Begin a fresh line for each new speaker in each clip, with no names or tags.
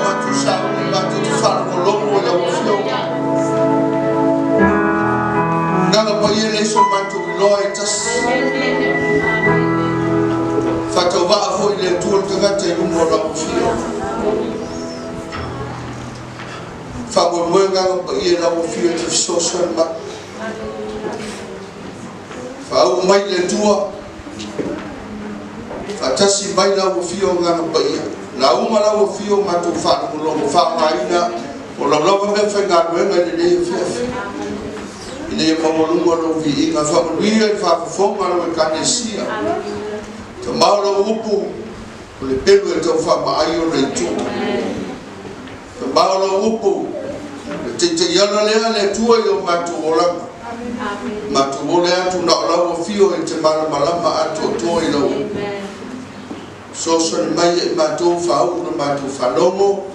matou sauni matou te faalogologo i lau Afioga. Agaga Paia e leai so matou iloa e tasi. Faatauvaa foi le Atua le tagata i luma o lau Afioga. Faamoemoe Agaga Paia i lau Afioga e te fesoasoani mai. Faauu mai le Atua, faatasi mai lau Afio Agaga Paia. Lauga lau Afio matou faalogologo faaaogaina o lau lava meafaigaluega i lenei afiafi. Ina ia maualuga lou viiga, faamanuia i le faafofoga a lau Ekalesia. Tamao lau upu, o le pelu e tau faamaai ona itu. Tamao lau upu, le taitaiala lea a le Atua i o matou olaga. Matou ole atu na o lau afio e te malamalama atoatoa i lau upu. Fesoasoani mai ia i matou, faauu la matou faalogo,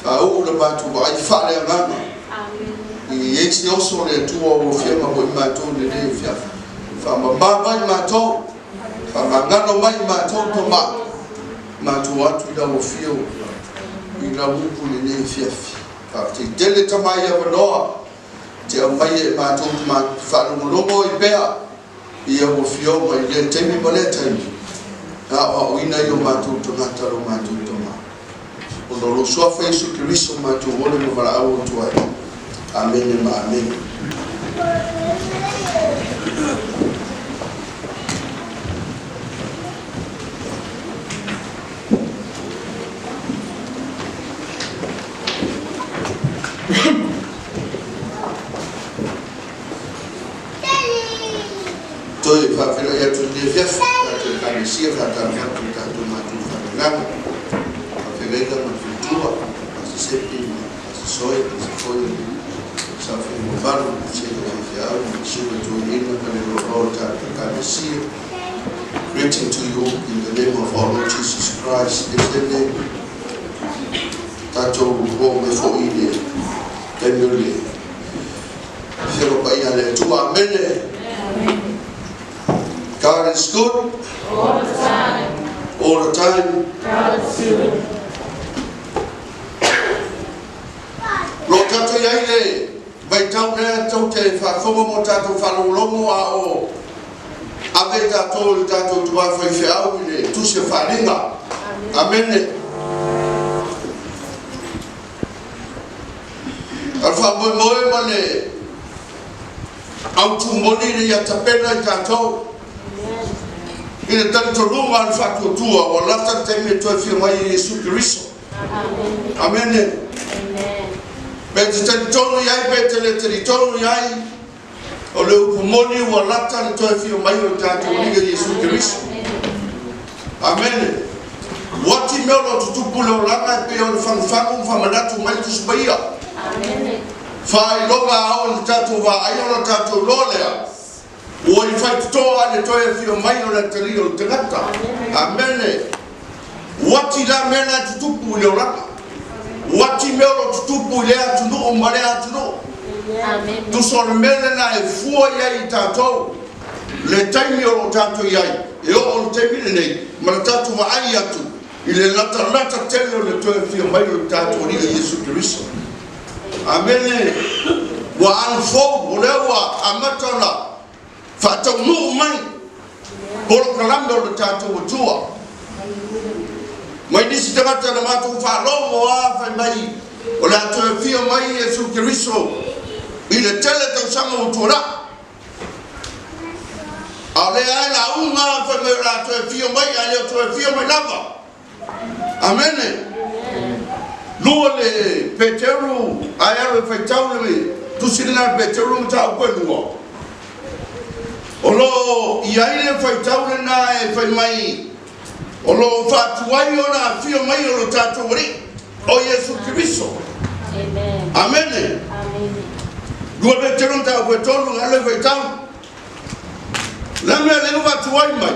faauu la matou vaai faaleagaga. I ai se oso o le Atua ua afia ma i matou i lenei afiafi. Faamama mai matou, faamagalo mai matou tama, matou atu i lau afio i lau upu i lenei afiafi. Faafetai tele tama i avanoa, te aumai e matou faalogologo ai pea i au afioga i lea taimi ma lea taimi, aoaoina i o matou tagata lo matou tama. Ona o lou suafa Iesu Keriso matou ole ma valaau atu ai. Amene ma amene. Toe faafeiloai atu i lenei afiafi, tatou Ekalesia, faatalofa atu i tatou matua faaleagaga, faafeagaiga ma le faletua, Pasi Sepi ma Pasi Soe, aemaise foi o le saofaiga mamalu i vasega faifeau ma le susuga i toeaiina ma le loaloa o le tatou Ekalesia. Greeting to you in the name of our Lord Jesus Christ. E tele tatou oo mai foi i le taimi o le Afioga Paia a le Atua. Amene. God is good
All the time.
all the time.
God is good.
Lo tatou i ai le vaitau lea tou te faafofoga mo tatou faalogologo a o ave tatou i le tatou tuma faifeau i le tusi o faaaliga. Amene. A o le faamoemoe ma le autu moni ina ia tapena i tatou i le talitonuga a le faatuatua ua lata le taimi e toe fia mai ai Iesu Keriso. Amene. Pe te talitonu i ai, pe te le talitonu i ai, o le upu moni ua lata le toe fia mai o le tatou Alii Iesu Keriso. Amene. Uati mea o lo o tutupu le olaga e pei o le fagufagu ma faamanatu mai le Tusi Paia. Faailoga ao i le tatou vaai ona tatou iloa lea ua i faitotoa ai le toe afio mai o le atalii o le tagata. Amene. Uati la mea na e tutupu i le olaga. Uati mea o lo o tutupu i lea atunuu ma lea atunuu. Tusa o le mea lena e fua i ai i tatou le taimi o lo o tatou i ai, e oo i le taimi lenei ma le tatou vaai atu i le latalata tele o le toe afio mai o le tatou Alii Iesu Keriso. Amene. Ua unfold, o lea ua amata ona faataunuu mai polokalame o le tatou Atua. Mai nisi tagata na matou faalogo a fai mai o le a toe afio mai Iesu Keriso i le tele tausaga ua tuanai. A o lea ai lauga fai mai o le a toe afio mai, ae le o toe afio mai lava. Amene. Lua le Peteru, ae alu e faitau le tusi lena a Peteru mataupu e lua. O lo o i ai le faitau lena e fai mai o lo o faatuai ona afio mai o lo tatou Alii, o Iesu Keriso. Amene. Lua Peteru mataupu e tolu, alu e faitau. Le mea lea ua faatuai mai,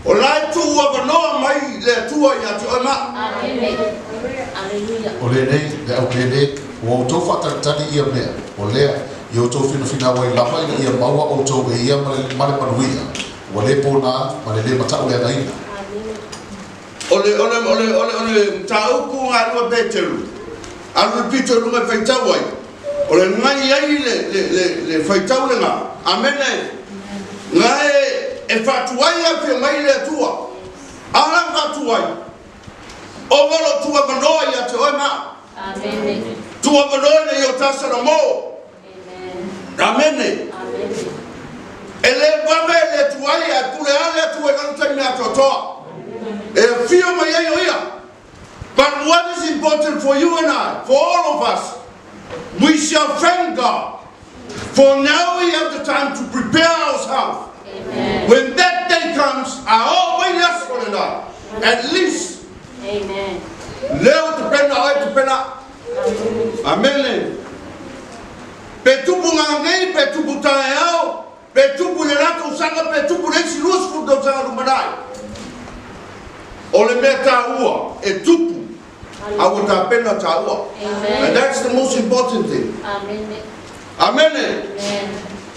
o la e tuu avanoa mai le Atua ia te oe ma.
O lenei, le aupēlē, ua outou faatalitali ia mea, o lea, ia outou finafinau ai lava ina ia maua outou e ia ma le manuia, ua le pōnā ma le lē mataʻuleagaina.
O O le, o le, o le, o le, o le mataupu galua Peteru, alu le pito i luga e faitau ai, o le gai ai le, le, le, le faitau lena, amene, gae e faatuai afio mai le Atua. A la faatuai, o valo tua manoa ia te oe ma.
Amene.
Tua manoa ina ia o tasana mo. Amene. E le vave le Atua ia pule a le Atua i lona taimi atoatoa. E afio mai ai o ia. But what is important for you and I, for all of us, we shall thank God. For now we have the time to prepare ourselves.
Amen.
When that day comes, a oo mai le aso lena. At least,
Amen.
leo te pena oe te pena. Amene. Pe tupu ngā pe tupu taeao, pe tupu le latou saga, pe tupu le isi 20 tausaga lumanai. O le mea tāua, e tupu, a ua tapena tāua.
Amen.
And that's the most important thing.
Amen.
Amene.
Amen.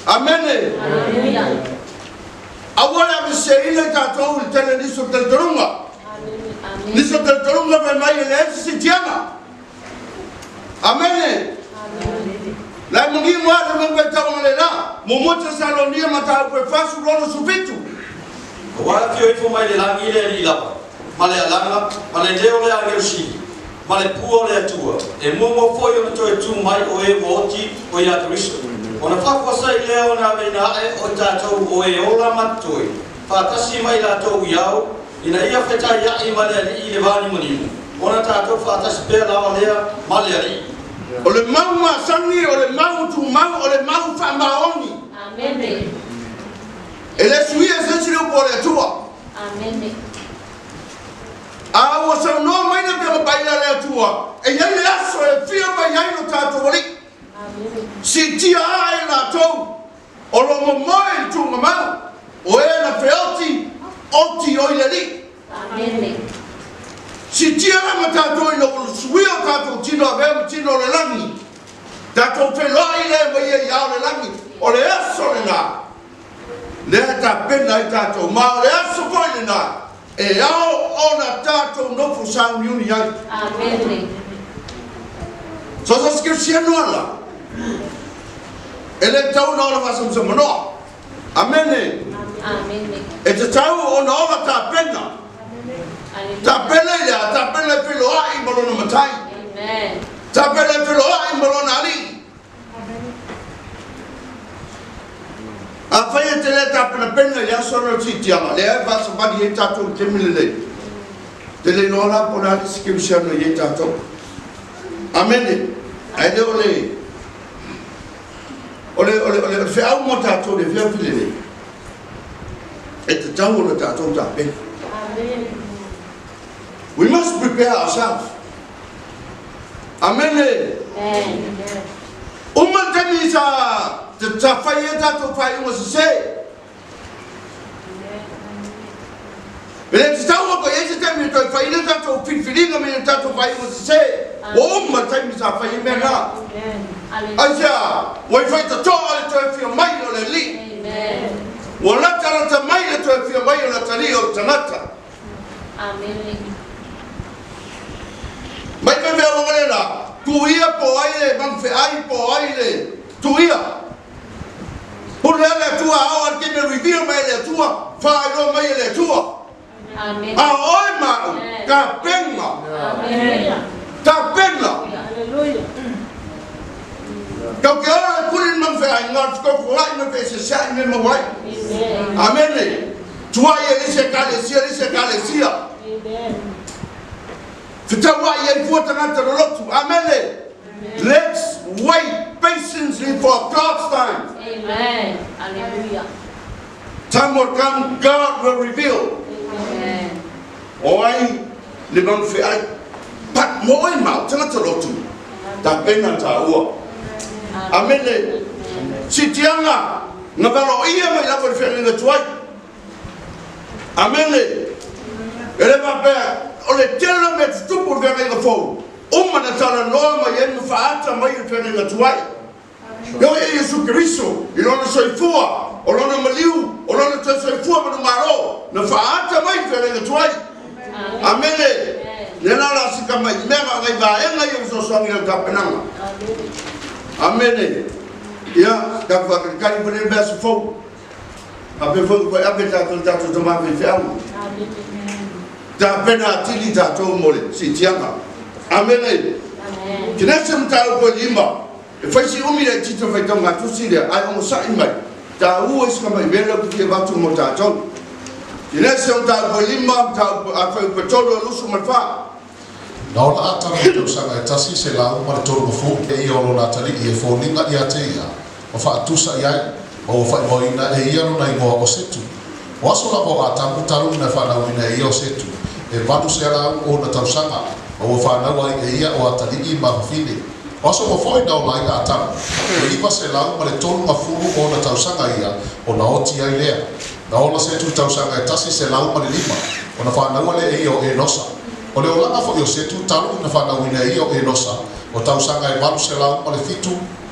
Amene.
Hallelujah.
Aua le aveseina i tatou i le tele nisi o talitonuga.
Amen.
Nisi o talitonuga fai mai e leai se sitiaga. Amene. Lai manino a le mau faitauga le la. Muamua Tesalonia mataupu e 46 67.
Aua afio ifo mai le lagi le Alii lava, ma le alaga, ma le leo o le agelu sili, ma le pua o le Atua, e muamua foi ona toe tu mai o e ua oti o ia Keriso. Ona faafuasai lea ona aveina ae o i tatou o e ola ma totoe, faatasi ma i latou i ao, ina ia fetaia'i ma le Alii i le vanimonimo, ona tatou faatasi pea lava lea ma le Alii.
O le mau masani, o le mau tumau, o le mau faamaoni.
Amen.
E le suia e se isi le upu a le Atua.
Amen.
A ua saunoa mai le Afioga Paia a le Atua, e i ai le aso e afio mai ai lo tatou Alii.
Amen.
Siitia ae latou o lo momoe i le tuugamau, o e na feoti, oti oi le Alii.
Amen.
Siitia la ma tatou ina ua suia o tatou tino avea ma tino o le lagi. Tatou feloai lea ma ia i ao le lagi. O le aso lena, lea tapena ai tatou. Ma o le aso foi lena, e ao ona tatou nofo sauniuni ai.
Amen.
So so se kerisiano ala. E le tau na ola faasamasama. Amene.
Amen.
E te tau ona ola tapena.
Hallelujah.
Tapena i lea, tapena e feloai ma lona matai.
Amen.
Tapena e feloai ma lona alii. A fai e te le tapenapena i le aso na siitiaga, lea e faasavali ai tatou i le taimi lenei. Te le iloa la po o le a le isi kerisiano i ai tatou. Amene. Ae le o le o le o le o le feau mo tatou i le afiafi lenei. E tatau ona tatou tapena.
Amen.
We must prepare ourselves. Amene.
Amen.
Uma le taimi sa sa fai ai tatou faaiuga sesē. E le tatau o i ai se taimi e toe fai le tatou filifiliga me le tatou faaiuga sesē. Ua uma le taimi sa fai ai mea na.
Hallelujah.
Aisea, ua i faitatoa le toe fia mai o le Alii.
Amen.
Ua latalata mai le toe fia mai o le atalii o le tagata.
Amen.
Mai pe mea le la, tuia po ai le mangfeai po ai le tuia. Pule le Atua ao al ke me reveal mai le Atua, whaailoa mai le Atua.
Amen.
A oe mau, tapena,
Amen.
tapena.
Hallelujah.
Kau ke ora kuli mangfeai ngā tukoko ai me fe se sai me mawai.
Amen.
Amen. Tuai e lise kalesia, lise kalesia.
Amen.
Fitau ai e fua tagata lolotu. Amen. Let's wait patiently for God's time.
Amen. Hallelujah.
Time will come, God will reveal.
Amen.
O ai le mangfeai. Pat mo e mau, tagata lotu. Tapena tāua. Amen. Sitiaga, na valo ia mai lava le feagaiga tuai. Amen. E le faapea, o le tele o mea tutupu i le feagaiga fou. Uma na talanoa mai ai ma faata mai le feagaiga tuai. Io e Iesu Keriso, i lona soifua, o lona maliu, o lona toe soifua manumalo, na faata mai le feagaiga tuai. Amene. Le la la sika mai mea nga ngai vaega ia fesoasoani i lau tapenaga. Amene. Ia, tatou faatalitali mo lenei vaiaso fou. Faapea foi ua toe ave tatou i le tatou tama faifeau. Tapena atili tatou mo le siitiaga. Amene. Kenese mataupu e lima, e fai si umi laitiiti o le faitauga tusi lea, ae onosai mai, taua isi tamai mea lea ou te fia avatu mo tatou. Kenese mataupu e lima, mataupu a fuaiupu e 3, e 24.
Na ola Atamu i tausaga e 130, e ia o lona atalii e foliga ia te ia, ma faatusa i ai, ma ua faaigoaina e ia lona igoa o Setu. O aso lava o Atamu talu ina fanauina e ia o Setu, e 800 ona tausaga, ma ua fanau ai e ia o atalii ma fafine. O aso uma foi na ola ai Atamu, e 930 ona tausaga ia ona oti ai lea. Na ola Setu i tausaga e 105, ona fanaua lea e ia o Enosa. O le olaga foi o Setu talu ina fanauina e ia o Enosa, o tausaga e 807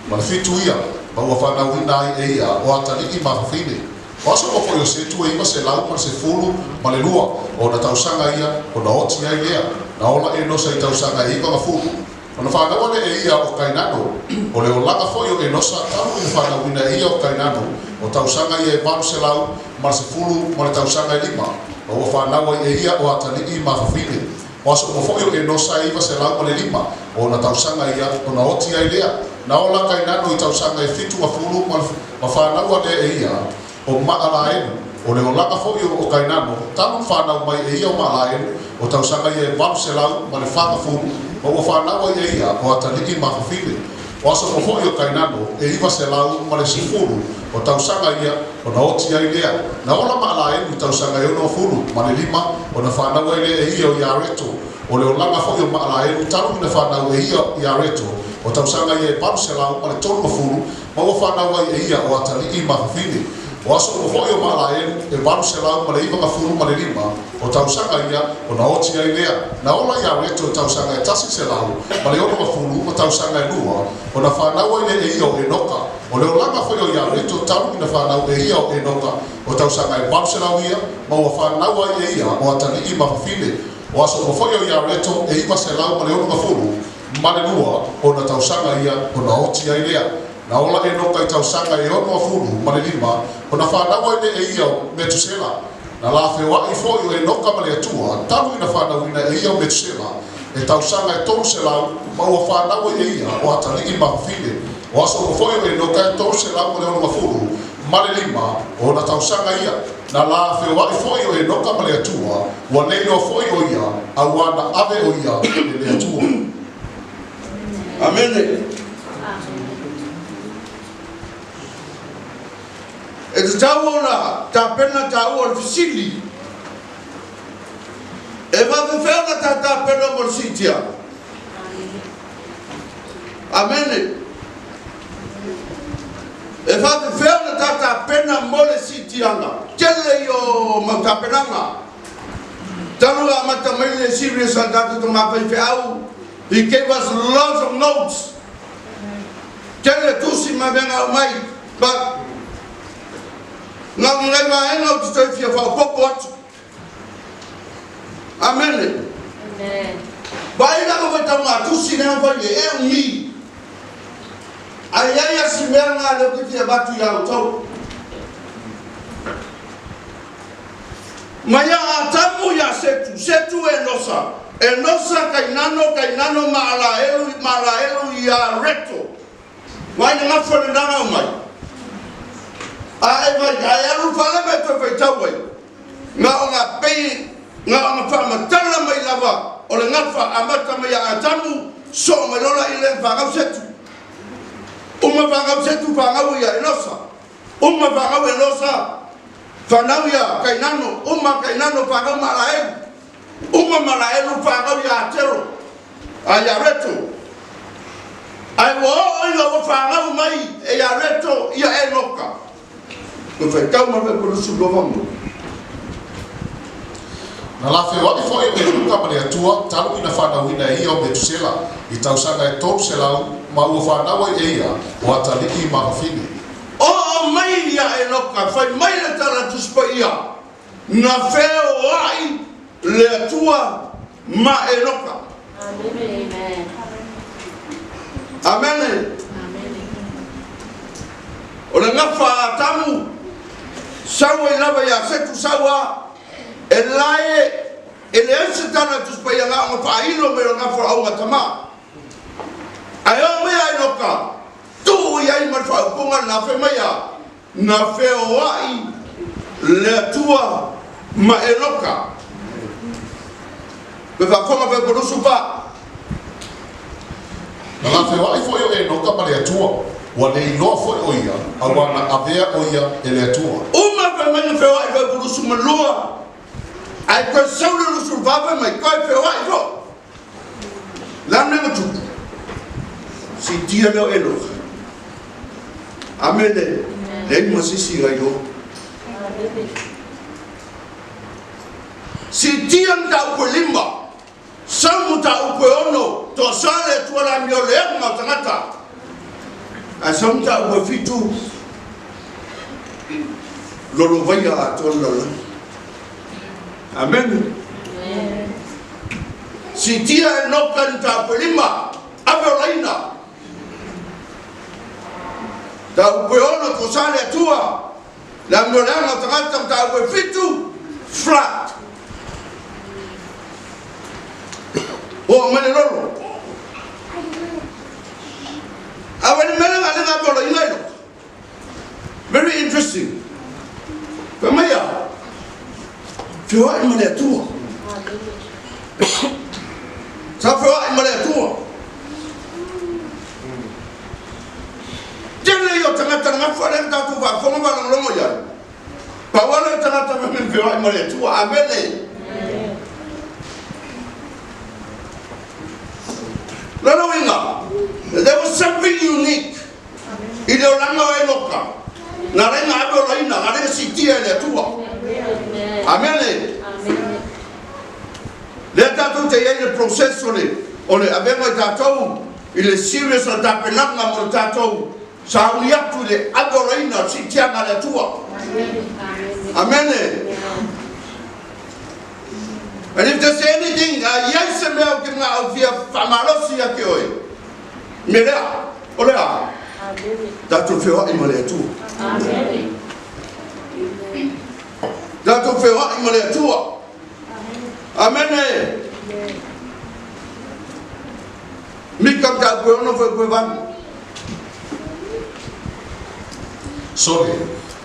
ma le fitu ia, ma ua fanauina ai e ia o atalii ma fafine. O aso uma foi o Setu e 912, ona tausaga ia ona oti ai lea. Na ola Enosa i tausaga e 90, ona fanaua lea e ia o Kainano. O le olaga foi o Enosa talu ina fanauina e ia o Kainano, o tausaga ia e 810 ma le tausaga e lima, ma ua fanau ai e ia o atalii ma fafine. O aso uma foi o Enosa e 905, o ona tausaga ia ona oti ai lea. Na ola Kainano i tausaga e 70 ma fanaua lea e ia o Maalaelu. O le olaga foi o Kainano, talu fanau mai e ia o Maalaelu, o tausaga ia e 840, ma ua fanau ai e ia o atalii ma fafine. O aso uma foi o Kainano e 910, o tausaga ia ona oti ai lea. Na ola Maalaelu i tausaga e 65, ona fanau ai lea e ia o Iareto. O le olaga foi o Maalaelu talu ina fanau e ia Iareto, o tausaga ia e 830, ma ua fanau ai e ia o atalii ma fafine. O aso uma foi o Maalaelu e 895, o tausaga ia ona oti ai lea. Na ola Iareto i tausaga e 160 ma tausaga e lua, ona fanau ai lea e ia o Enoka. O le olaga foi o Iareto talu ina fanau e ia o Enoka, o tausaga e 800 ia, ma ua fanau ai e ia o atalii ma fafine. O aso uma foi o Iareto e 962, ona tausaga ia ona oti ai lea. Na ola Enoka i tausaga e 65, ona fanau ai lea e ia o Metusela. Na lafeoai foi o Enoka ma le Atua, talu ina fanauina e ia o Metusela, e tausaga e 300, ma ua fanau ai e ia o atalii ma fafine. O aso uma foi o Enoka e 365 ona tausaga ia. Na lafeoai foi o Enoka ma le Atua, ua le iloa foi o ia, auā na ave o ia e le Atua.
Amene. E tatau ona tapena taua o le fesili, E faapefea ona ta tapena mo le siitiaga? Amene. E faapefea ona ta tapena mo le siitiaga? Tele ia o mau tapenaga. Talu amata mai le series a le tatou tama faifeau, he gave us lots of notes. Tele tusi ma mea na aumai, but na o ni nai vaega ou te toe fia faaopoopo atu. Amene. Vaai la ka faitauga tusi lea na fai e e umi. Ae i ai asi mea na lea ou te fia avatu ia outou. Mai ia Atamu ia Setu, Setu Enosa, Enosa Kainano, Kainano Maalaelu, Maalaelu ia Reto. Vaai le gafa lena na aumai. A e vai, a e alu i le fale ma e toe faitau ai, na ona pei, na ona faamatala mai lava o le gafa amata mai ia Atamu, soo mai loa la i le fanau Setu. Uma fanau Setu, fanau ia Enosa. Uma fanau Enosa, fanau ia Kainano. Uma Kainano, fanau Maalaelu. Uma Malaelu, fanau ia Atero, a ia Reto. Ae ua oo ina ua fanau mai e ia Reto ia Enoka. Toe faitau mai le 32 faamolemole.
Na lafeoai foi o Enoka ma le Atua talu ina fanauina e ia o Metusela i tausaga e 300 ma ua fanau ai e ia o atalii ma fafine.
Oo mai ia Enoka, fai mai le tala Tusi Paia, Na feoai Le Atua ma Enoka. Amene. O le gafa a Atamu, sau ai lava ia Setu sau a, e lae e leai se tala e Tusi Paia na ona faailo mai o le gafa o auga tama. Ae oo mai a Enoka, tuu i ai ma le faaupuga lena, fai mai a, Na feoai le Atua ma Enoka. Pe faafofoga pe polusu pa.
Na la feoai foi o Enoka ma le Atua, ua le iloa foi o ia, auā na avea o ia e le Atua.
Uma fai mai na feoai foi polusu ma lua, ae toe sau le lusu le fa fai mai toe feoai foi. Le a le mea na tupu? Siitia lea o Enoka. Amene. Leai ma se isi na iloa. Siitia mataupu e lima, sau mataupu e ono, toasa le Atua le amio leaga o tagata. Ae sau mataupu e fitu, lolovaia atoa le lalolagi. Amene. Siitia Enoka i mataupu e lima, ave o laina. Mataupu e ono, tosa le Atua, le amioleaga o tagata, mataupu e fitu, flat. Oo mai le lolo. A ua le mea le galega ave o laina i loko. Very interesting. Fai mai a, feoai ma le Atua. Sa feoai ma le Atua. Tele ia o tagata na gafa lea na tatou faafofoga ma lagolago i ai. Pau lava lea o tagata fai mai na feoai ma le Atua. Amene. Lona uiga, there was something unique I le olaga o Enoka, na ala ai na ave olaina, na ala ai na siitia e le Atua. Amene. Lea tatou te i ai le process o le, o le avega i tatou i le serious o le tapenaga mo le tatou sauni atu i le ave olaina o le siitiaga a le Atua. Amene. And if there's anything, a i ai se mea ou te manao fia faamalosi ia te oe, Me lea, o le a? Tatou feoai ma le Atua. Tatou feoai ma le Atua. Amene. Mika mataupu e ono foi koe valu.
Sole,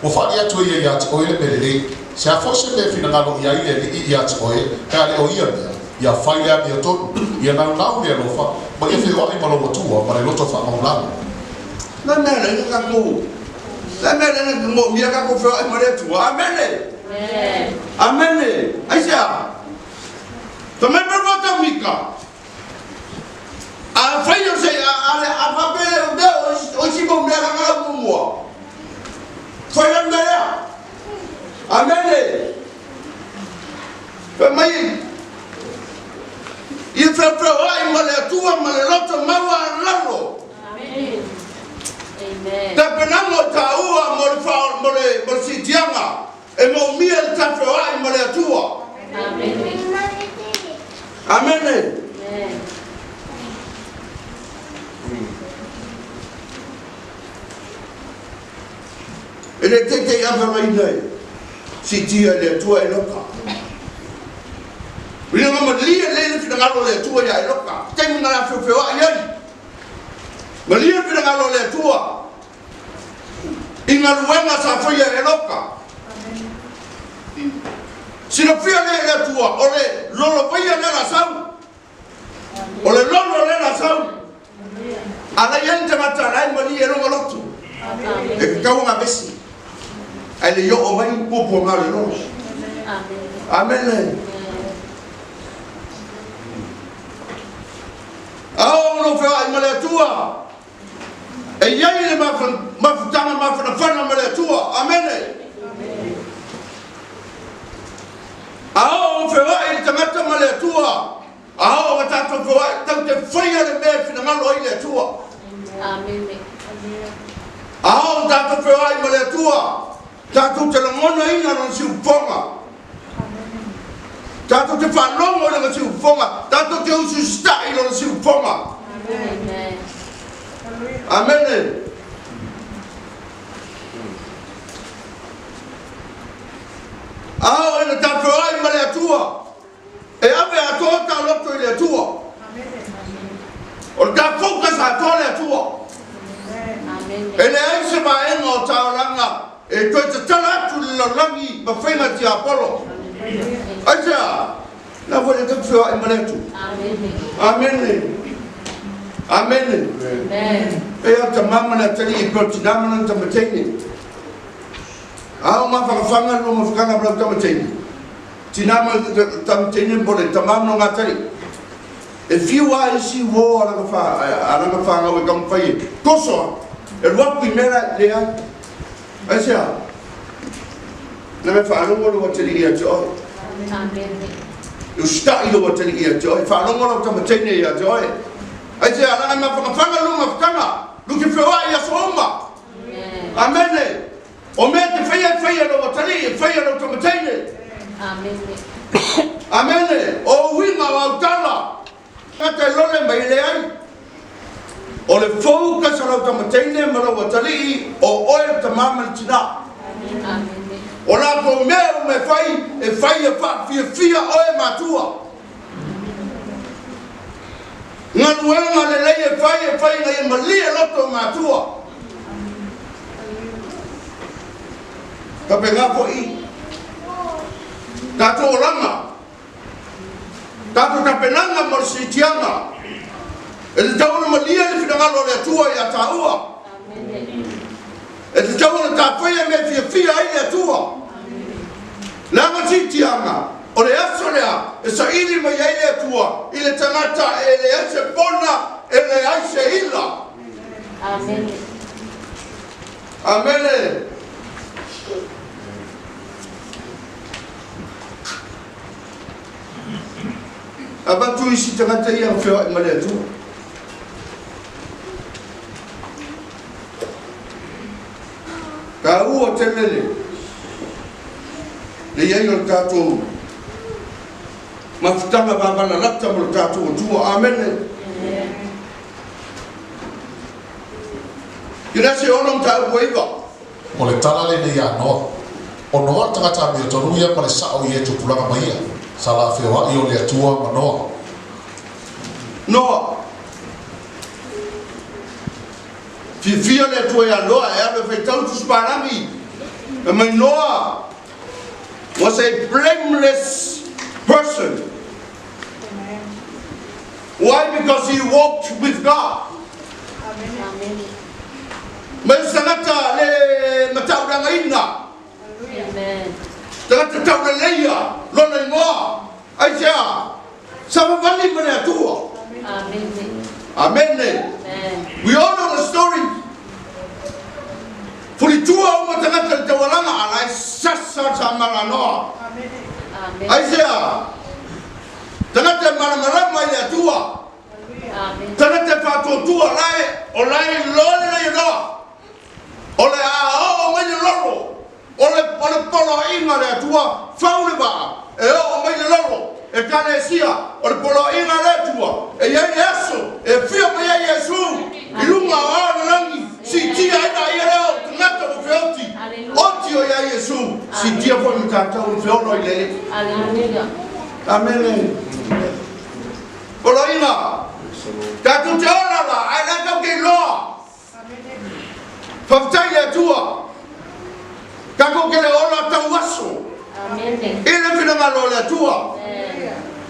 ua faali atu e ia iā te oe le mea lelei. Se a foi se mea e finagalo i ai le Alii iā te oe, pe a le o ia mea, ia fai le amiotonu, ia naunau le alofa, ma ia feoai ma lou Atua ma le loto faamaulalo.
La mea lea na tatou, la mea lea na moomia tatou feoai ma le Atua. Amene. Amene. Aisea? Fai mai pe tau Mika. A fai o se a a le a faapea le o mea o isi mau mea langa lau muamua. Fai la mea lea. Amene. Fai mai ia feofeoai ma le Atua ma le loto maualalo. Tapenaga o taua mo le fa mo le mo le siitiaga e moomia le tafeoai ma le Atua. Amene. E le teitei ave laina e siitia e le Atua Enoka. Ina nga malie lelei le finagalo o le Atua ia Enoka, taimi na la feofeoai ai. Malie le finagalo o le Atua i galuega sa faia e Enoka. Silafia lea e le Atua o le lolovaia lea la sau. O le lolo lea la sau. A la i ai le tagata la e malie e lona loto. E tatau ona vesi. Ae le i oo mai puapuaga o le lolo. Amene. A oo ona feoai ma le Atua, e i ai le mafutaga mafanafana ma le Atua. Amene. A oo ona feoai le tagata ma le Atua, A oo ina tatou feoai, tatou te faia le mea e finagalo ai le Atua. A oo ina tatou feoai ma le Atua, tatou te lagonaina Lona siufofoga. Tatou te faalogo i lana siufofoga, tatou te usiusita'i i lona siufofoga. Amene. A oo ina ta feoai ma le Atua, e ave atoa ta loto i le Atua. O le ta focus atoa le Atua. E leai se vaega o ta olaga e toe tatala atu i le lalolagi ma faiga tiapolo. Aisea? La foi le tatou feoai ma le Atua. Amene. Amene. E a tamā ma le atalii e pei o tinā ma lana tamateine. A o mafagafaga lua mafakaga ma lau tamateine. Tinā ma le tamateine po le tamā ma lona atalii. E fiu a isi uo a lana fa a lana fanau e taumafai e toso a e alu atu i mea la e leai. Aisea? Na mea faalogo lou atalii ia te oe. E usitai lou atalii ia te oe. Faalogo lau tamateine ia te oe. Aisea? Leaga e mafagafaga lou mafutaga, lou te feoai i aso uma. Amene. O mea e te faia e faia e lou atalii, e faia e lou tamateine. Amene. O uiga o au tala. Tagata e lole mai e leai. O le focus a lau tamateine ma lou atalii, o oe le tama ma le tina. O latou mea uma e fai, e fai e faafiafia oe matua. Galuega lelei e fai, e fai ina ia malie loto o matua. Faapena foi tatou olaga, tatou tapenaga mo le siitiaga. E tatau ona malie le finagalo o le Atua ia taua. E tatau ona tafaia mea e fiafia ai le Atua. Leaga siitiaga, o le aso lea e saili mai ai le Atua i le tagata e leai se pona, e leai se ila.
Amene.
Amene. Avatu isi tagata ia na feoai ma le Atua. Taua tele le le i ai o le tatou mafutaga vavalalata ma le tatou Atua. Amene. Kenese 6 mataupu e 9.
O le tala lenei ia Noa. O Noa le tagata amiotonu ia ma le sa'o i e tupulaga mai ia, sa la feoa'i o le Atua ma Noa.
Noa. Fiafia le Atua ia Noa e alu e faitau Tusi Palagi. Fai mai Noa was a blameless person. Why? Because he walked with God. Mai o se tagata le mataulagaina, tagata tauleleia lona igoa. Aisea? Savavali ma le Atua. Amene. We all know the story. Fulitua uma tagata i le taualaga, a la e sasa sa malanoa. Aisea? Tagata e malamalama i le Atua. Tagata e faatuatua, la e, o la e iloa lelei e Noa. O le a oo mai le lolo. O le, o le poloaiga a le Atua, fau le vaa, e oo mai le lolo. Ekalesia, o le poloaiga a le Atua, e i ai le aso e afio mai ai Iesu i luga o ao o le lagi, siitia ai laia lea o tagata ua feoti, oti o ia Iesu, siitia foi ma tatou i feolo i le Alii. Amene. Poloaiga, tatou te ola la, ae la tatou te iloa. Faafetai i le Atua, tatou te le ola tau aso i le finagalo o le Atua.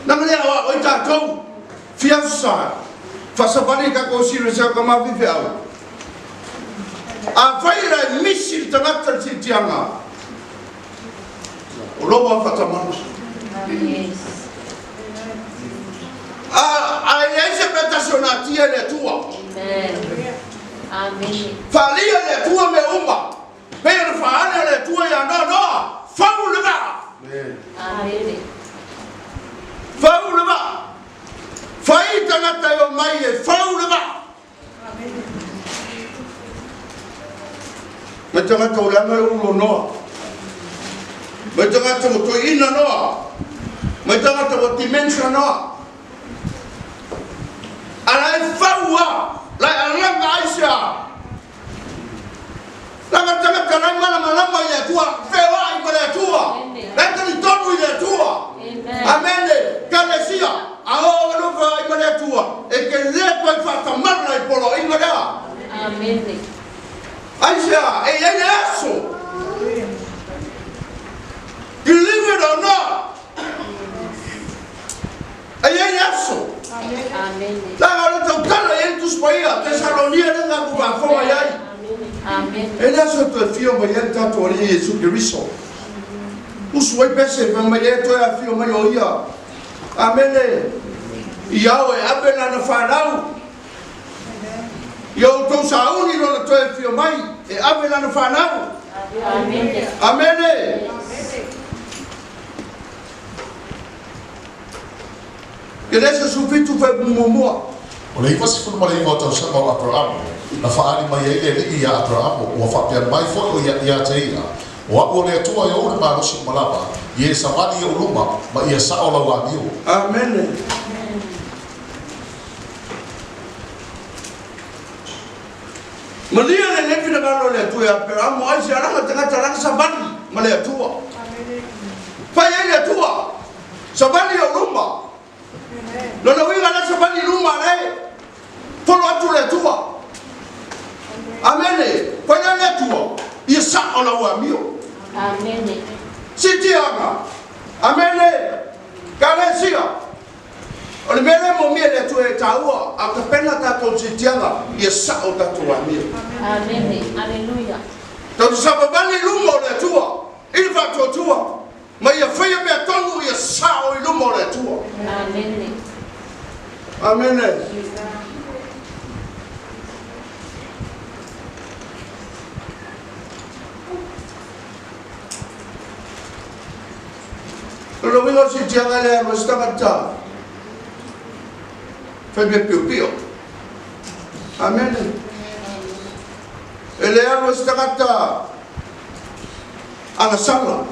Leaga le aoao ai tatou fia aso sa faasavali i tatou serious au tama faifeau. Afai e le misi le tagata i le siitiaga, o lou lava faatamala. A e leai se mea tasi o natia e le Atua. Faalia e le Atua mea uma. Pei ona faaali a le Atua ia Noa, Noa, fau le vaa. Fau le vaa. Fai tagata e omai e fau le vaa. Mai tagata o leaga e ulo Noa. Mai tagata o toeina Noa. Mai tagata ua dementia noa. A la e fau a, la e alaga aisea. Laga tagata la e malamalama i le Atua, feoai ma le Atua, la e talitonu i le Atua. Amene. Kalesia, a oo ua lou feoai ma le Atua, e te le toe faatamala i poloaiga lea.
Amene.
Aisea, e i ai le aso. Believe it or not, e i ai le aso.
Amene.
Leaga o le tautala e i ai le Tusi Paia, Tesalonia lea tatou faafofoga i ai.
Amene.
E le aso e toe afio mai ai le tatou Alii Iesu Keriso. Usu ai pese, fai mai e toe afio mai o ia. Amene. I ao e ave lana fanau. Ia outou sauni lona toe afio mai e ave lana fanau.
Amene.
Amene. Genese 17 fuaiupu muamua.
O le 99 o tausaga o Aperamo, na faaali mai ai le Alii iā Aperamo, ua faapea mai foi o ia iā te ia, O A'u o le Atua e ou le malosi uma lava, ia e savali i O'u luma, ma ia sa'o lau amio.
Amene. Malie lelei finagalo o le Atua ia Aperamo, ai se alaga tagata alaga savali ma le Atua. Fai ai le Atua, savali i ou luma. Lona uiga la savali i luma le folo atu le Atua. Amene. Fai lea le Atua, ia sa'o lau amio.
Amene.
Sitiaga. Amene. Kalesia. O le mea lea e moomia e le Atua e taua, a o tapena tatou sitiaga, ia sa'o tatou amio.
Amene. Aleluia.
Tatou savavali i luma o le Atua i le faatuatua, ma ia faia mea tonu ia sa'o i luma o le Atua.
Amene.
Amene. O le uiga o le siitiaga lea alu ai se tagata fai mea piopio. Amene. E le alu ai se tagata agasala.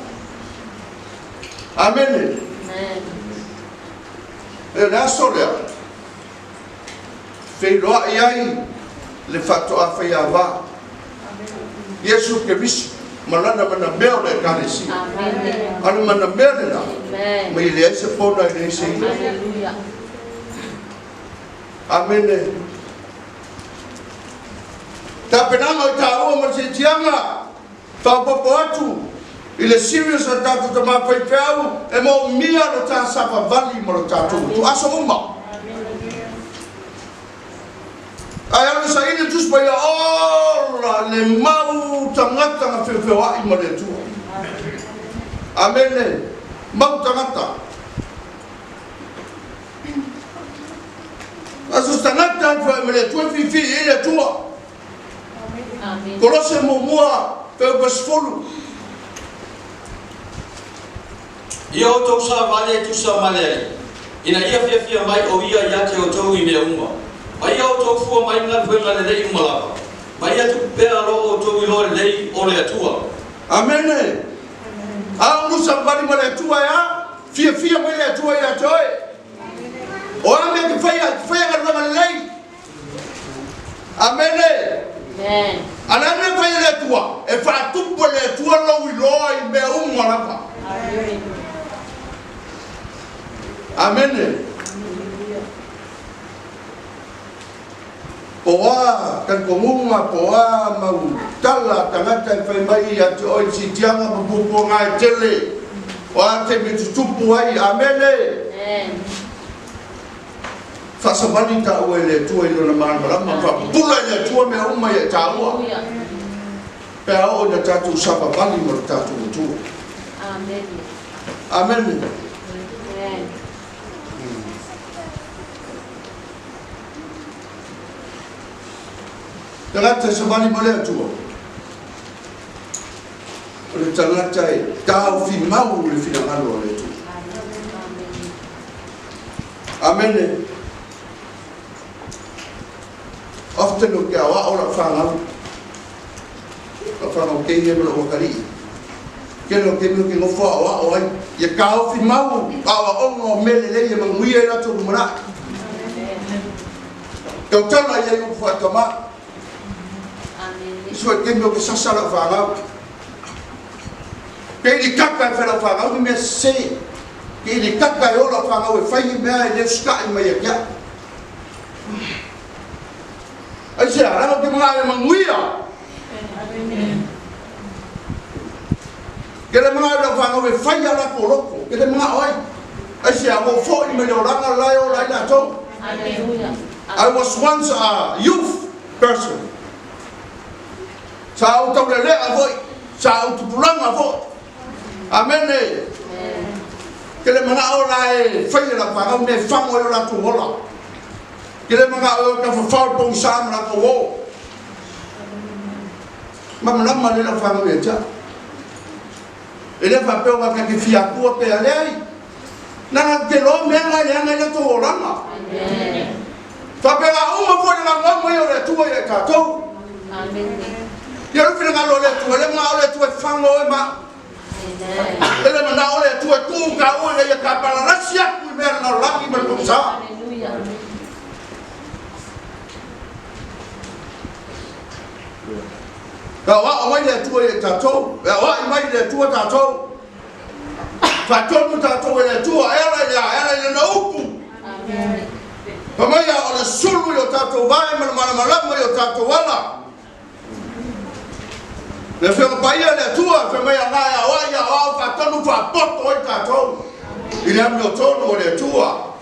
Amene. E le aso lea, feiloai ai le faatoa faiava. Iesu Keriso ma lana manamea o le Ekalesia. A o le manamea lena, ma i leai se pona e leai se ina. Amene. Tapenaga o i taua ma le siitiaga, faaopoopo atu i le serious a le tatou tama faifeau e moomia lo ta savavali ma lo tatou utu aso uma. Ae alu e saili le Tusi Paia, Ola le mau tagata na feofeoai ma le Atua. Amene. Mau tagata. Aso se tagata e feoai ma le Atua, e fiifii i ai le Atua. Kolose muamua, fuaiupu 10.
Ia outou savali e tusa ma le Alii, ina ia fiafia mai o Ia ia te outou i mea uma, ma ia outou fua mai galuega lelei uma lava, ma ia tupu pea lo outou iloa lelei o le Atua.
Amene. A o savavali ma le Atua e a? Fiafia mai le Atua ia te oe. O a mea e te faia, e te faia galuega lelei. Amene. A le a mea e fai e le Atua? E faatupu e le Atua lou iloa i mea uma lava. Amene. Po o a talitonuga, po o a mau tala a tagata e fai mai ia te oe i siitiaga ma puapuaga e tele, o a taimi e tutupu ai. Amene. Faasavali taua e le Atua i Lona malamalama, faapupula e le Atua mea uma ia e taua, pe a oo ina tatou savavali ma lo tatou Atua. Amene. Tagata e savali ma le Atua, o le tagata e taofi mau le finagalo o le Atua. Amene. Often ou te aoao lau fanau, lau fanau teine ma lou atalii. Tele o taimi ou te nofo aoao ai, ia taofi mau aoaoga o mea lelei e manuia ai latou lumanai. Tautala i ai upu faatama. Isi foi taimi ou te sasa lau fanau. Ke ili kaka e fai lau fanau ni mea sese. Ke ili kaka e o lau fanau e fai ni mea e le usitai mai ia te au. Aisea? Leaga ou te manao ia manuia. Ke le manao i lau fanau e fai a latou loto. Ke le manao ai. Aisea? Ua ou foi mai le olaga la e ola ai latou. I was once a youth person. Sa ou taulelea foi, sa ou tupulaga foi. Amene. Ke le manao la e fai e lau fanau mea e fago ai o latou ola. Ke le manao e o e tafafao i le pogisa ma latou o. Malamalama lelei lau fanau ia te au. E le faapea ua ta te fia atua pe a leai. Leaga ou te iloa mea na e leaga ai latou olaga. Faapena uma foi le naunau mai o le Atua ia i tatou. Ia le finagalo o le Atua, e le manao le Atua e faga oe ma au. E le manao le Atua e tuu taua ina ia ta palalasi atu i mea a le lalolagi ma le pogisa. E aoao mai le Atua ia i tatou, e aoai mai le Atua tatou. Faatonu tatou e le Atua, e ala i le a? E ala i Lana upu. Fai mai a o le sulu i o tatou vae ma le malamalama i o tatou ala. Le Afioga Paia le Atua, fai mai a na e aoai aoao faatonu faapoto ai tatou i le amiotonu o le Atua.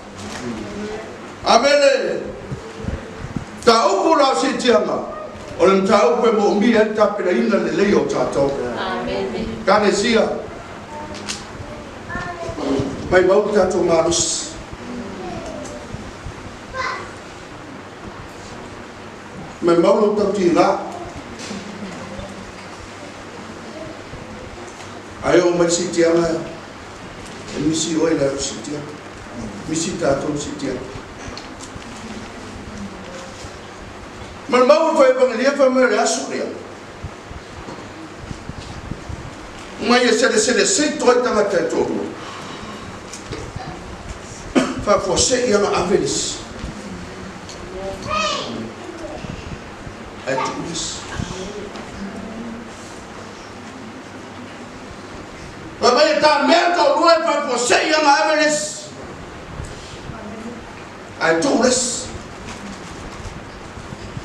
Amene. Mataupu la o siitiaga, o le mataupu e moomia ai le tapenaina lelei o tatou. Ekalesia, maimau le tatou malosi. Maimau lou tautiga. Ae oo mai le siitiaga e misi oe i le alu siitiaga. Misi tatou i le siitiaga. Ma le mau e fai Evangelia fai mai o le aso lea. Mai e selesele seito ai tagata e toalua. Faafuasei ana ave le isi. Ae tuu le isi. Fai mai e ta mea toalua e faafuasei ana ave le isi. Ae tuu le isi.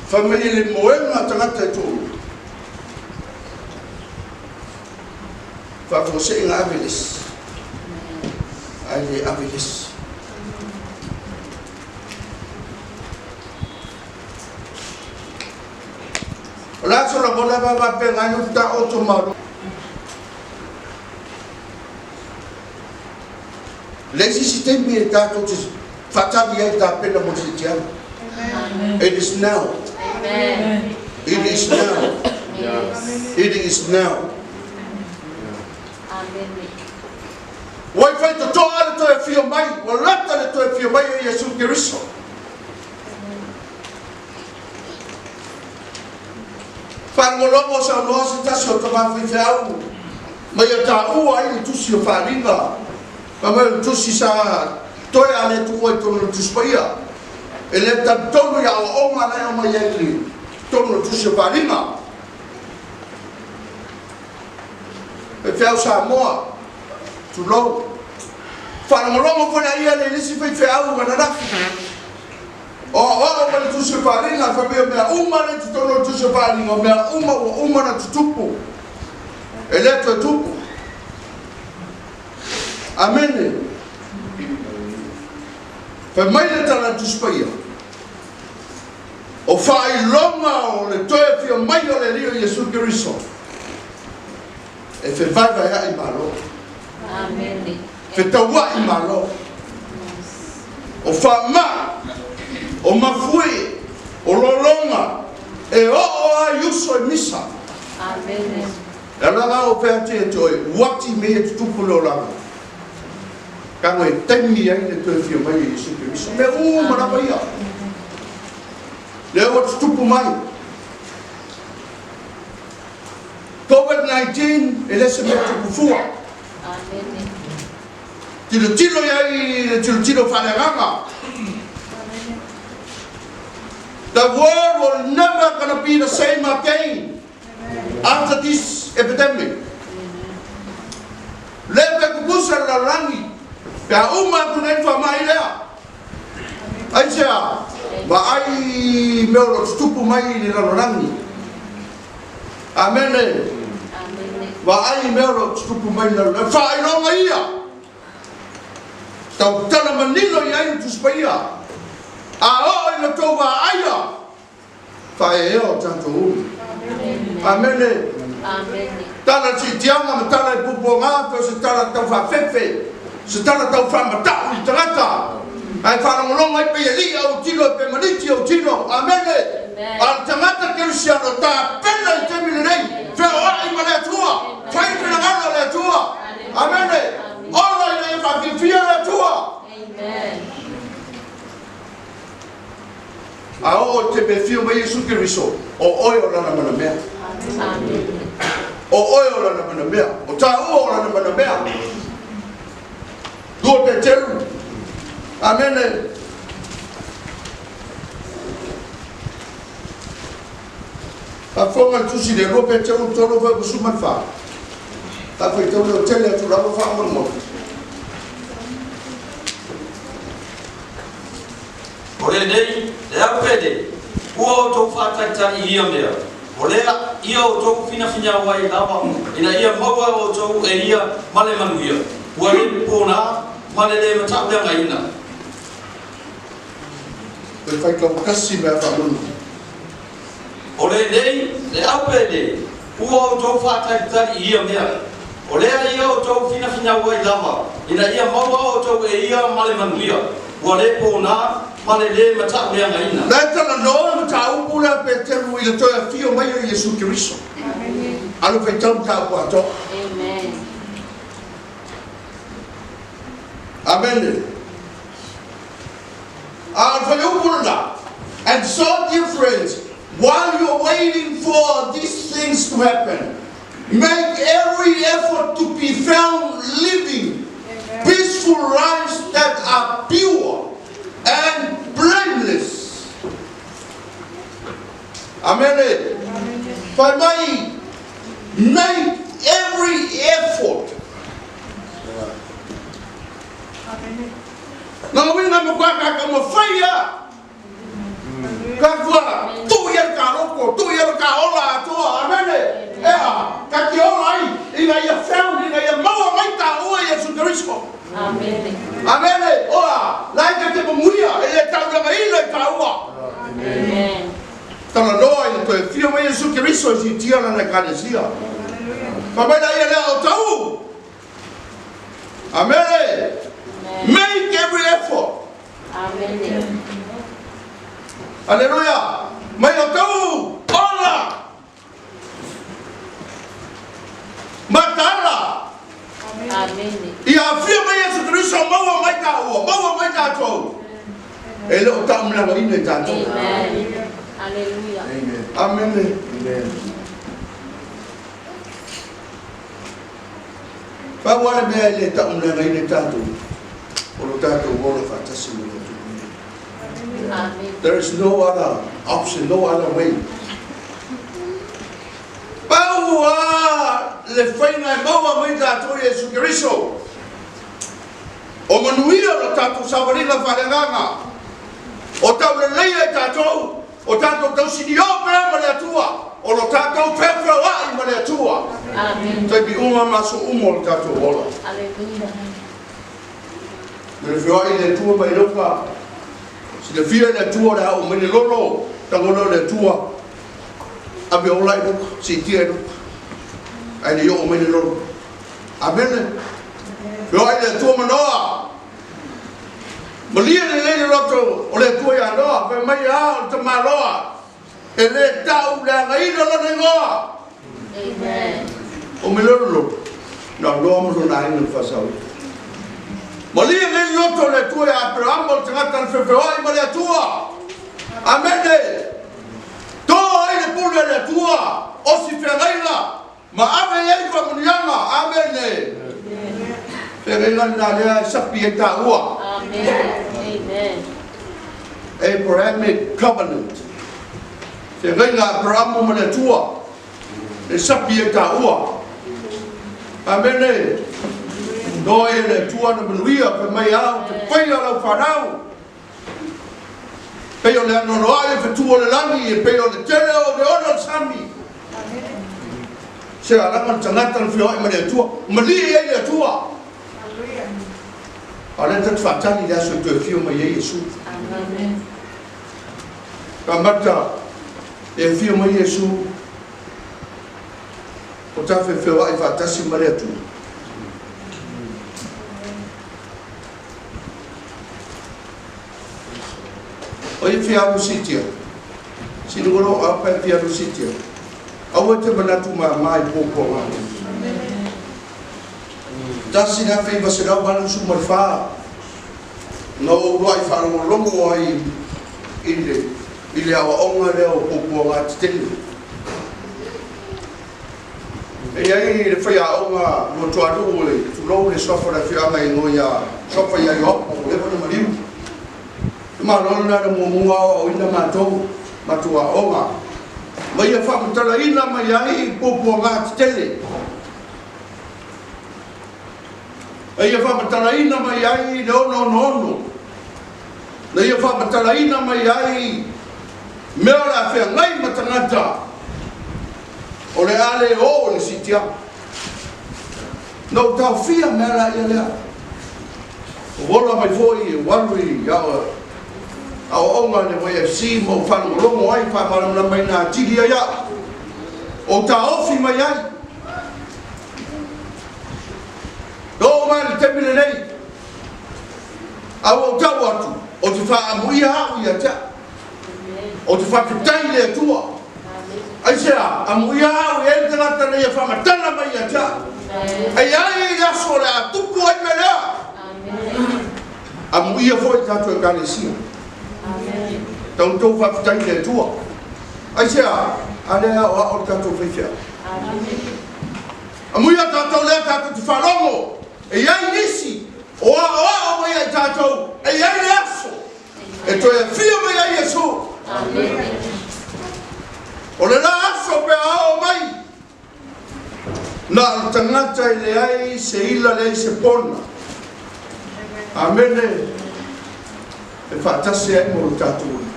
Fai mai e le moega a tagata e toalua. Faafuasei ave le isi. Ae le ave le isi. O le aso lagona e faapena ai le taoto malo. Le isi isi taimi e tatou te faatali ai tapena mo le siitiaga. It is now. It is now. It is now. Ua i whai totoa le toe afio mai, ua lata le toe afio mai o Iesu Keriso. Faalogologo o saunoa se tasi o tama faifeau ma ia taua ai le tusi o Faaaliga, fai mai o le tusi sa toe a le tuua i totonu o le Tusi Paia. E le talitonu i aoaoga na e aumai ai i totonu o le tusi o Faaaliga. Faifeau Samoa, tulou. Faalogologo foi laia le isi faifeau ananafi. O aoao ma le Tusi o Faaaliga, fai mai o mea uma lea i totonu o le Tusi o Faaaliga, o mea uma ua uma ona tutupu, e le toe tupu. Amene. Fai mai le tala a le Tusi Paia, o faailoga o le toe afio mai o le Alii o Iesu Keriso, e fevaevaea'i malo.
Amene.
Fetaua'i malo. O faamai, o mafuie, o lologa, e oo lava i uso i misa.
Amene.
E ala la o fea atu ia te oe, uati me ia tutupu le olaga. Tago e taimi ai le toe fia mai e Iesu Keriso. Mea uma lava ia. Lea ua tutupu mai. COVID-19. COVID-19 e le o se mea tupu fua. Tilotilo i ai i le tilotilo faaleagaga. The world will never gonna be the same again after this epidemic. Le pe kukusa le lalolagi pe a uma atu nei le faamai lea. Aisea? Vaai mea o lo o tutupu mai i le lalolagi. Amene. Vaai mea o lo o tutupu mai i le lalolagi. Faailoga ia. Tautala manino i ai le Tusi Paia. A oo ina tou vaaia, faaeaea o tatou uli. Amene. Tala i siitiaga ma tala i puapuaga pei o se tala tau faafefe, se tala tau faamata'u i le tagata, ae faalogologo ai pei e li'i au tino pe maniti au tino. Amene. A o le tagata kerisiano tapena i le taimi lenei, feoa'i ma le Atua, fai le finagalo o le Atua. Amene. Ola ina ia faafiafia le Atua. A oo i te mea e fia mai Iesu Keriso, o oe o lana manamea. O oe o lana manamea. O tāua o lana manamea. 2 Peteru. Amene. Faafofoga le tusi lea, 2 Peteru 3 fuaiupu 14. Faafaitau leo tele atu lava faamolemole.
O lenei, le au penei, ua outou faatalitali i ia mea, o lea ia outou finafinau ai lava ina ia maua outou e ia ma le manuia, ua le pona ma le le matauleagaina.
Toe faitau tasi mea faamolemole.
O lenei, le au penei, ua outou faatalitali i ia mea, o lea ia outou finafinau ai lava, ina ia maua outou e ia ma le manuia, ua le pona ma le lē matauleagaina.
La e talanoa le mataupu lea a Peteru i le toe afio mai o Iesu Keriso. Alu faitau mataupu atoa. Amene. A o le fuaiupu lena, And so dear friends, while you're waiting for these things to happen, make every effort to be found living peaceful lives that are pure and blameless. Amene. Fai mai, make every effort. Lona uiga e matua tatou mafai lava ka tua tuu i ai le ta loko, tuu i ai le ta ola atoa, amene, ea, ta te ola ai ina ia found, ina ia maua mai taua i Iesu Keriso. Amene, oa, la e ta te manuia, e le taulagaina i taua. Talanoa i le toe afio mai Iesu Keriso e siitia lana Ekalesia. Fai mai laia lea o tau. Amene. Make every effort.
Amene.
Aleluia. Mai o tau ola. Mataala.
Amene.
Ia afio mai Iesu Keriso maua mai taua, maua mai tatou. E le o taumelagaina i tatou.
Amen. Aleluia.
Amene. Pau lava le mea e le tauleagaina i tatou, o lo tatou ola faatasi ma le Atua. There is no other option, no other way. Pau lava le faiga e maua mai tatou i Iesu Keriso, o manuia lo tatou savaliga faaleagaga, o tauleleia i tatou. O tatou tausinio pea ma le Atua, o lo tatou feofeoa'i ma le Atua. Taimi uma ma aso uma o lo tatou ola. Me le feoa'i le Atua mai lauga, silafia e le Atua o le a oo mai le lolo, tago lea o le Atua, ave ola i luga, siitia i luga, ae le i oo mai le lolo. Amene. Feoa'i le Atua ma Noa. Malie lelei le loto o le Atua iā Noa, fai mai, A o le tamaloa, e lē ta'u leagaina lona igoa. O me lolo, na o Noa ma lona aiga na faasaoina. Malie lelei le loto o le Atua iā Aperahama o le tagata na feofeoai ma le Atua. Amene. To ai le pule a le Atua, osi feagaiga, ma ave i ai. Feagaiga lena lea e sapi ai taua.
Amen.
Abrahamic Covenant. Feagaiga a Aperamo ma le Atua e sapi ai taua. Amene. Noa e le Atua na manuia fai mai au te faia lau fanau. Pei o le anoanoai o fetu o le lagi, e pei o le tele o le ona o le sami. Se alaga le tagata na feoai ma le Atua, malie ai le Atua. A o lea tatou te faatali i le aso e toe afio mai ai Iesu. Ka mata e afio mai Iesu, o ta feoai faatasi ma le Atua. O ia fia alu siitia. Silugolo o apa e fia alu siitia. Aua e te manatu māmā i puapuaga. 1984 na ou uluai faalogologo ai i le i le aoaoga lea o puapuaga tetele. E i ai le faiaoga Luatuanuu e tulou le suafa o le afioaga e igoa ia Suafa ia Ioapo ua leva ona maliu. Le Malo lena na muamua aoaoina matou, matou aoga, ma ia faamatalaina mai ai puapuaga tetele. Na ia faamatalaina mai ai le 666. Na ia faamatalaina mai ai mea o le a feagai ma tagata o le a le oo i le siitiaga. Na ou taofia mea la ia lea. Ua ola mai foi ua alu i aoaoga a le YFC ma ou faalogologo ai, faamalamalamaina atili ai au. Ou taofi mai ai. E oo mai i le taimi lenei, a ua ou tau atu, ou te faaamuia au ia te au. Ou te faafetai i le Atua. Aisea? Amuia au e ai le tagata na ia faamatala mai ia te au. E i ai le aso o le a tupu ai mea lea. Amuia foi le tatou Ekalesia. Tau na tou faafetai i le Atua. Aisea? A lea e aoao le tatou faifeau. Amuia tatou lea tatou te faalogo e i ai nisi o aoao mai ia i tatou e i ai le aso e toe afio mai ai Iesu. O le la aso pe a oo mai, na o le tagata e leai se ila leai se pona. Amene. E faatasi ai ma lo tatou Alii.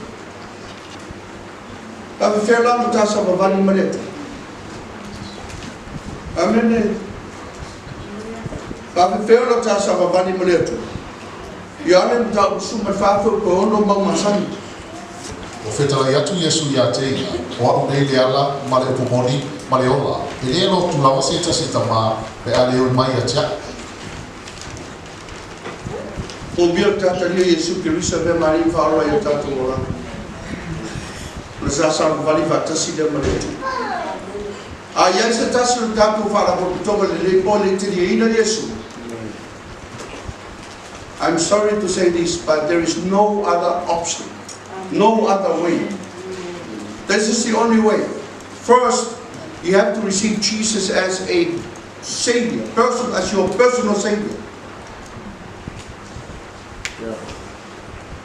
Faafefea la ona ta savavali ma le Atua? Amene. Faafefea ona ta savavali ma le Atua? Ioane mataupu 14 fuaiupu e 6 mau masani.
Ua fetalai atu Iesu iā te ia, O a'u nei le ala, ma le upu moni, ma le ola, e lē lotu lava se tasi tamā, pe a le oi mai ia te a'u.
Omia le tatalia Iesu Keriso e mea malie faaola ai o tatou olaga. Ona sa savavali faatasi lea ma le Atua. A i ai se tasi o le tatou faalapotopotoga lelei po o le taliaina Iesu, I'm sorry to say this, but there is no other option, no other way. This is the only way. First, you have to receive Jesus as a Savior, person, as your personal Savior.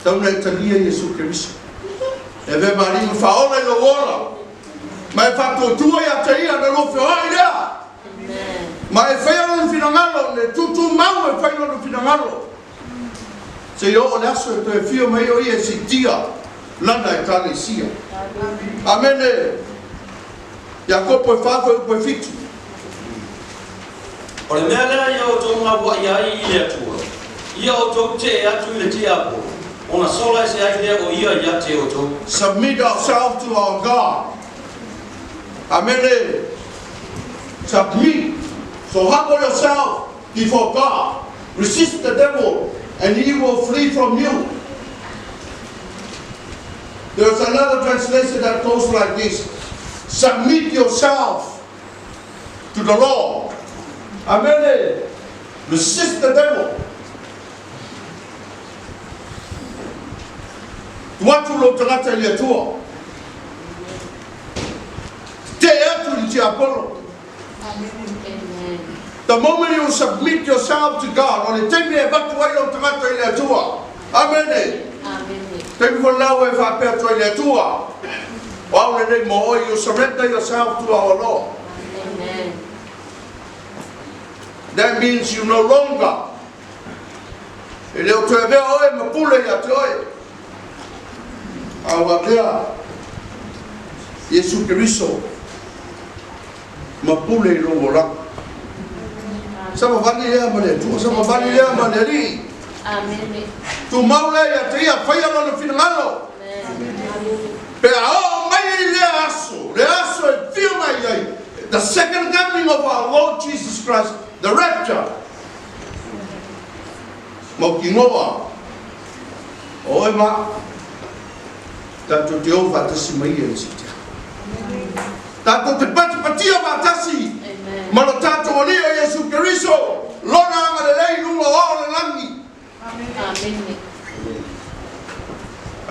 Tau na e talia Iesu Keriso. E avea ma Alii ma Faaola i lou ola, ma e faatuatua ia te Ia na lua feoai lea. Ma e faia Lona finagalo, le tūtūmau e fai Lona finagalo, seia oo le aso e toe afio mai ai o Ia e siitia Lana Ekalesia. Amene. Iakopo e fa fuaiupu e fitu.
O le mea lea ia outou gauaʻi ai i le Atua, ia outou tee atu i le tiapolo, ona sola ese ai lea o ia ia te outou.
Submit ourselves to our God. Amene. Submit. So humble yourself before God. Resist the devil and he will flee from you. There's another translation that goes like this. Submit yourself to the Lord. Amene. Resist the devil. Tuu atu lou tagata i le Atua. Tetee atu i le tiapolo. The moment you submit yourself to God, o le taimi e avatu ai lou tagata i le Atua. Amene. Taimi foi lena ua e faapea atu ai i le Atua, O au lenei mo oe, you surrender yourself to our Lord.
Amen.
That means you no longer, e le o toe avea oe ma pule ia te oe, a ua avea Iesu Keriso ma pule i lou olaga. Savavali lea ma le Atua, savavali lea ma le Alii.
Amene.
Tumau lea ia te ia, faia lona finagalo. Pe a oo mai ai lea aso, le aso e fia mai ai, the second coming of our Lord Jesus Christ, the rapture, mautinoa, o oe ma au, tatou te o faatasi ma ia i le sitia. Tatou te patipatia faatasi ma lo tatou Alii o Iesu Keriso, Lona agalelei i luga o ao o le lagi.
Amene.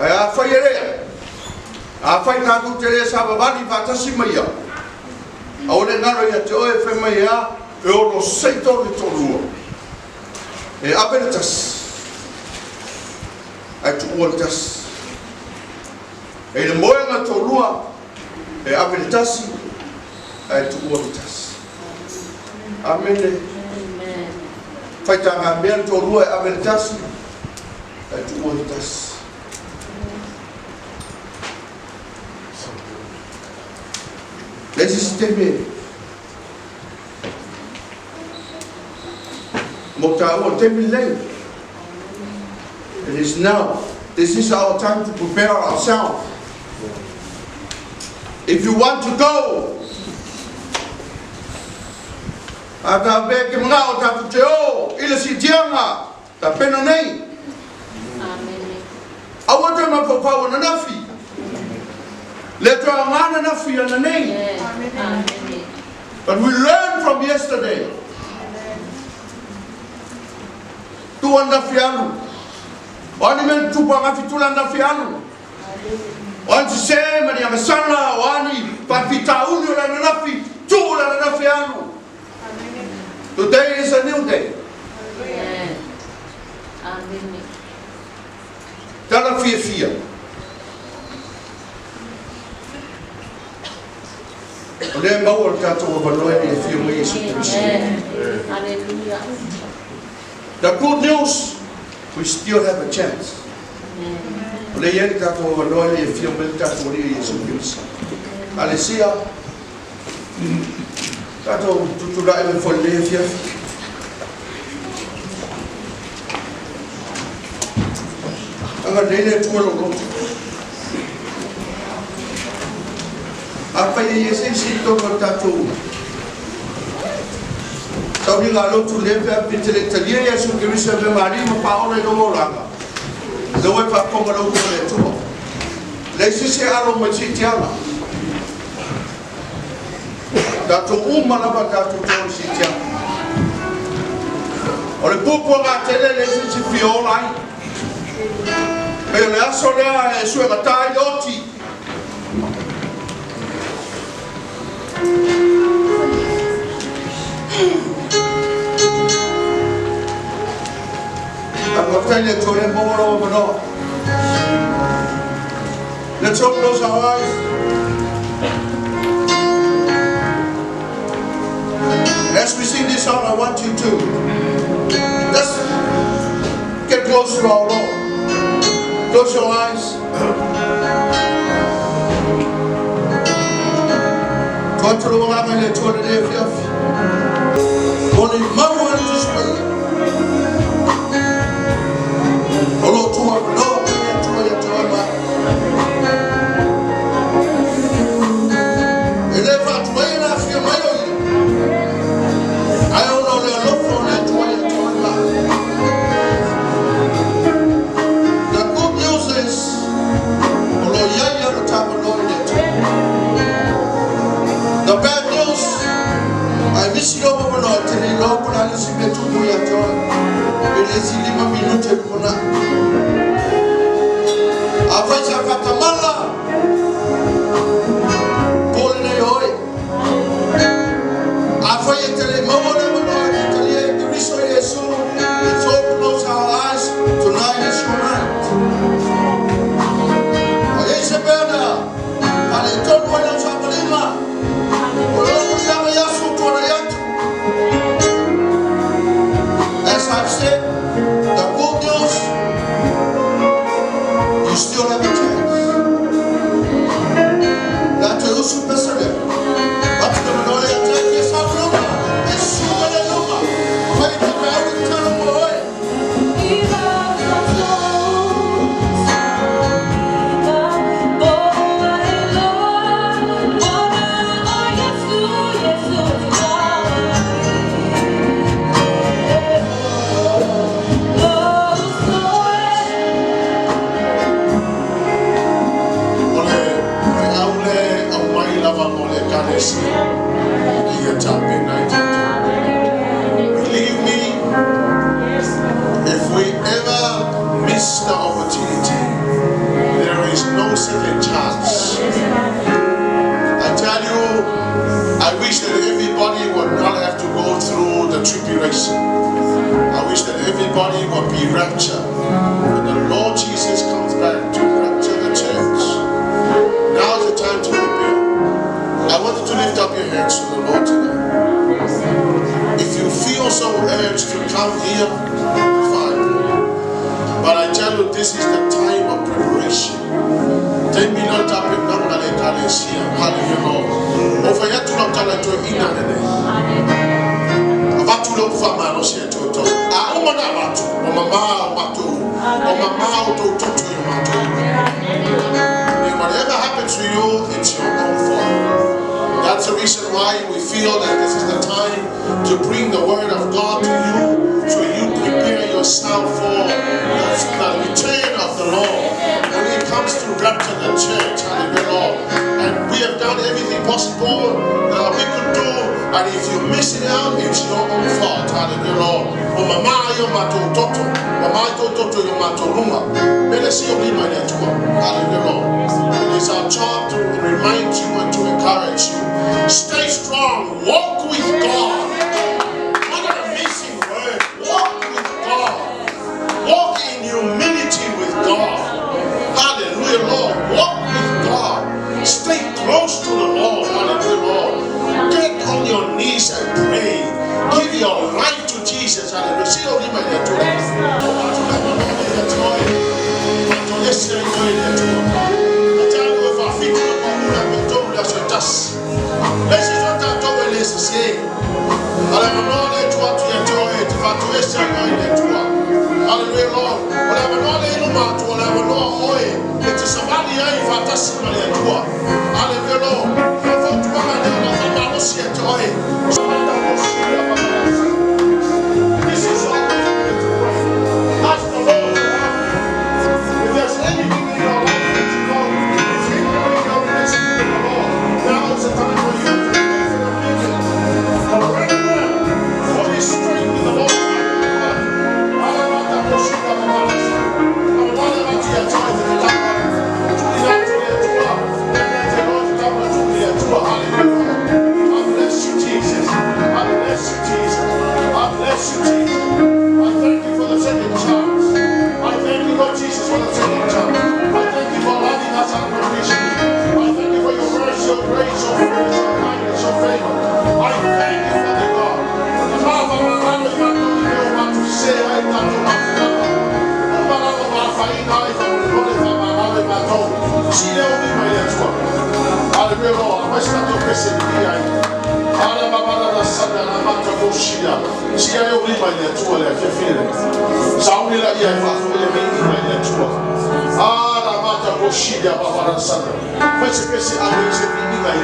Ae afai e lea, afai tatou te le savavali faatasi ma ia, aua ne i galo ia te oe, fai mai e a, e ono seito le toalua, e ave le tasi, ae tuua le tasi. E i le moega toalua, e ave le tasi, ae tuua le tasi. Amene. Faitagamea le toalua e ave le tasi, ae tuua le tasi. Leai se isi taimi e mo tāua, o le taimi lenei. It is now. This is our time to prepare ourselves. If you want to go, a ta pe ke manao tatou te o i le siitiaga, tapena nei. Aua toe mafaufau ananafi. Le toe aoga ananafi ananei. But we learn from yesterday. Tuu ananafi alu. O a ni mea tutupu agafi tula ananafi alu. O a ni sese ma ni agasala, o a ni faafitauli o le ananafi, tuu le ananafi alu. Today is a new day. Tala fiafia. O lea e maua le tatou avanoa e afio mai Iesu Keriso. The good news, we still have a chance. O lea e i ai le tatou avanoa e afio mai le tatou Alii Iesu Keriso. Alesia, tatou tutulai mai foi lenei afiafi. Agalelei le Atua lou loto. Afai e i ai se isi i totonu o le tatou tauliga lotu lea pe a pe te le i talia Iesu Keriso e mea malie ma faaola i lou olaga, lea ua e faafofoga lau upu a le Atua. Leai se isi e alo mai siitiaga. Tatou uma lava tatou te o i siitiaga. O le puapuaga tele leai se isi e fia ola ai. Pei o le aso lea e suegata ai le oti. Ae faafetai i le Atua o lea e maua lou avanoa. Let's all close our eyes. As we sing this song, I want you to just get close to our Lord. Close your eyes. Tua atu lou agaga i le Atua lenei afiafi. Mo le mau a le Tusi Paia. O lo o tuu avanoa mai le Atua ia te oe ma au. E le faatuaia le afio mai o ia, ae ona o le alofa o le Atua ia te oe ma au. The good news is, o lo o i ai lana tavanoa i le Atua. The bad news, a e misi lou avanoa, e te le iloa po o le a le isi mea tupu ia te oe i le isi lima minute lumanai.
Ekalesia ina ia tapena ai tatou. Believe me, if we ever miss the opportunity, there is no second chance. I tell you, I wish that everybody would not have to go through the tribulation. I wish that everybody would be raptured. When the Lord Jesus comes back to rapture the church. Now is the time to prepare. I want you to lift up your hands to the Lord tonight. If you feel so urged to come here, fine. But I tell you, this is the time of preparation. Taimi lea o tapenaga le Ekalesia. Hallelujah, Lord. O fai atu lau tala i toeaiina lenei. Avatu le upu faamalosi e outou. A uma na avatu, o mamā o matou, o mamā o tou toto i o matou. And whatever happens to you, it's your own fault. That's the reason why we feel that this is the time to bring the word of God to you, so you prepare yourself for the return of the Lord. When He comes to rapture the church, hallelujah, Lord. And we have done everything possible that we could do, and if you miss it out, it's your own fault, hallelujah, Lord. O mamā ia o matou toto, mamā i tou toto i o matou luma. Mele si o lima i le Atua, hallelujah, Lord. It is our job to remind you and to encourage you. Stay strong, walk with God. What an amazing word. Walk with God. Walk in humility with God. Hallelujah, Lord. Walk with God. Stay close to the Lord. Hallelujah, Lord. Get on your knees and pray. Give your life to Jesus. Hallelujah. See you in my Hallelujah, Lord. O le avanoa le iluma atu, o le avanoa oe, e te savali ai faatasi ma le Atua. Hallelujah, Lord. O fautuaga lea o lau faamalosi ia te oe. This is your opportunity to pray. Ask the Lord to help you. If there's anything in your life that you know is hindering your relationship with the Lord, now is the time for you to give an opinion. Surrender. What is straight with the Lord. I bless you, Jesus. I bless you, Jesus. I bless you, Jesus. I thank you for the second chance. I thank you, Lord Jesus, for the second chance. I thank you for loving us unconditionally. I thank you for your mercy, your grace, your grace, your kindness, your favor. I thank you, Father God. Father, se ai tatou mafutaga. Uma lava maafaina ai faamolemole faamagalo i matou. Sile o lima i le Atua. Hallelujah, Lord. Aumai se tatou pese lili ai. Ala babala na sana na mata koshia. Sia e o lima i le Atua le afiafi le. Sauni la ia e faafoe le meiga i le Atua. Ala mata koshia babala sana. Fai se pese ave i se viiga i